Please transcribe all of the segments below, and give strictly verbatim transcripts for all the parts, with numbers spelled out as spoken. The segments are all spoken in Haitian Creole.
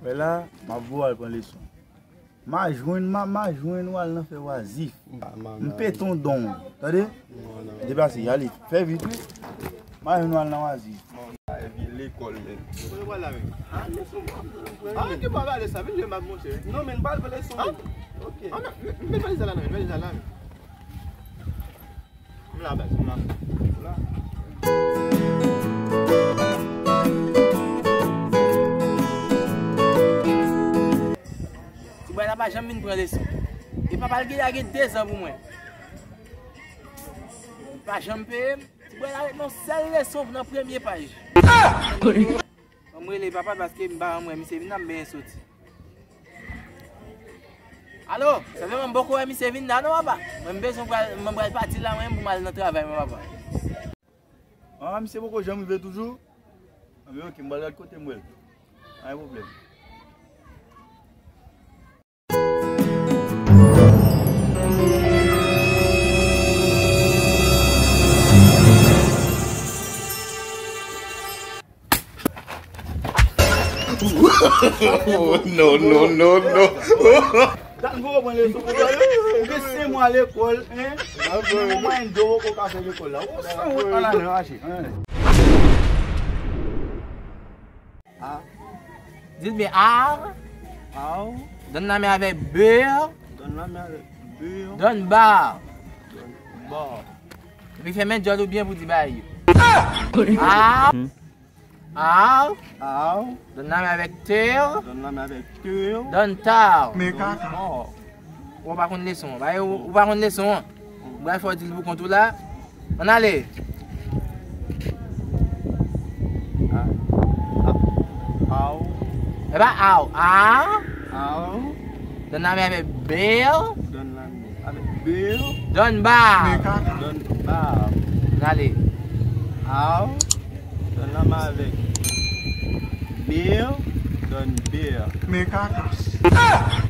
Wè la, m ap voye w al pran leson. M a jwenn, m a, m a jwenn w al nan fè wazif. M pete yon don, tande? Deplase, ale, fè vit, wi. M a jwenn w al nan wazif. Epi lekòl, men. Kote w pral la, men? Ah, leson. Ah, ki pa pale sa, vin jwe m ap monchè. Non, men, m pral pran leson, men. Ok. Ah, men, men, valiz la la, men, valiz la la, men. M la, baz, m la. M la. Ti bwè la pa janm vin pran leson. E papa l gen, la gen de zan pou mwen. Li pa janm peye m. Ti bwè la ret nan sèl leson nan premye paj. Ban m rele papa l paske m pa janm wè misye vin nan, m benyen soti. Alo, sa fè mwen m poko wè misye vin la non, papa. Mwen m bezwen pral, mwen pral pati la, mwen, pou m al nan travay mwen, papa. Ah, misye poko janm rive toujou? Anben, ok, m pral gad kote m wè l. Pa gen pwoblèm. No, no, no, no. Dat m poko pran leson konsa yo. Ou gen senk mwa lekòl, en? Ou mwen do poko ka fè lekòl la. Ou sanwont nan lajan rache. A. Di l byen, ar. Ar. Donn lame avèk bè. Donn lame avèk bè. Donn bar. Donn bar. Epi fèmen djòl ou byen pou di bagay yo. Ar. Ar. Ar. Donn lame avèk tè. Donn lame avèk tè. Donn tar. Men kaka. Donn tar. Ou pa konn leson. Ba, ou, ou pa konn leson an. Ou pral fè w di l pou kont ou la. Ann ale. A. A. Aw. E pa aw. A. Aw. Donn lame avèk bè. Donn lame avèk bè. Donn bar. Men kaka. Donn bar. Ann ale. Aw. Donn lame avèk bè. Donn bè. Men kaka.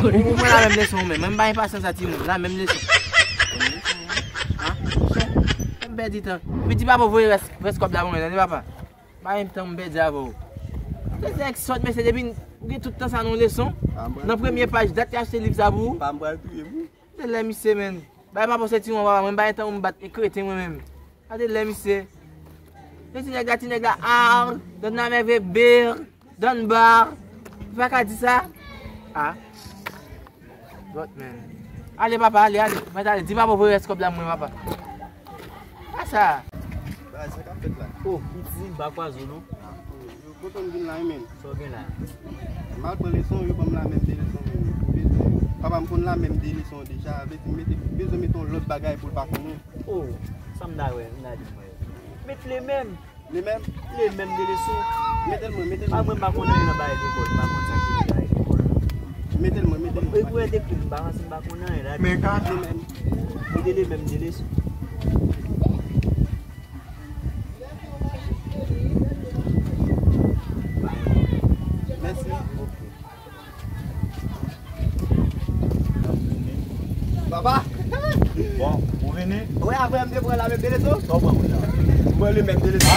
Ou, ou pran la menm leson ou menm. Mwen m pa gen pasyans a timoun. La menm leson. An? M pèdi tan. Piti papa voye rès, rès kòb la pou mwen, tande papa. Pa gen tan m pèdi avè w. Se nèg sòt, mesye, depi ou gen tout tan sa nan yon leson. Nan premye paj, dat ki achte liv sa pou ou. Pa m pral touye pou. Se lè misye, menn. Bay papa w sentiwon, papa, mwen bay tan pou m bat kreten mwen menm. Gade lè misye. Men ti nèg la, ti nèg la, ar, donn lame avèk bè, donn bar. Ou pa ka di sa? A. But, man. Ale, papa, ale, ale. Mwen ale. Di papa w voye rès kòb la mwen, papa. Pa sa. Bay, sa k ap fèt la? Oh, piti, m pa kwaze w non. Yo, kote m vin la, wi, menm? Sa w gen la? M al pran leson, yo ban m la menm de leson menm. Papa m konn la menm de leson deja, vle di m mete, bezwen mete yon lòt bagay pou l pa konnen. Oh, sa m ta wè, m ta di mwen. Met le menm. Le menm? Le menm de leson. Mete l mwen, mete l mwen. A, mwen m pa konn anyen nan bagay lekòl, m pa konn sa ki bagay lekòl. Mete l mwen, mete l mwen. Epi w te ekri, m pa ranse, m pa konn anyen la. Men ka le menm. Mete le menm de leson. Mèsi. Papa. Bon, ou vini? Wi, apre m te pran la menm de leson. Sa w pran kounye a? Mwen le menm de leson.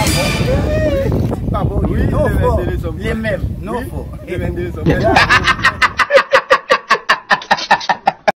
Ah bon? Wi, le menm de leson. Le menm, non fò. Le menm de leson.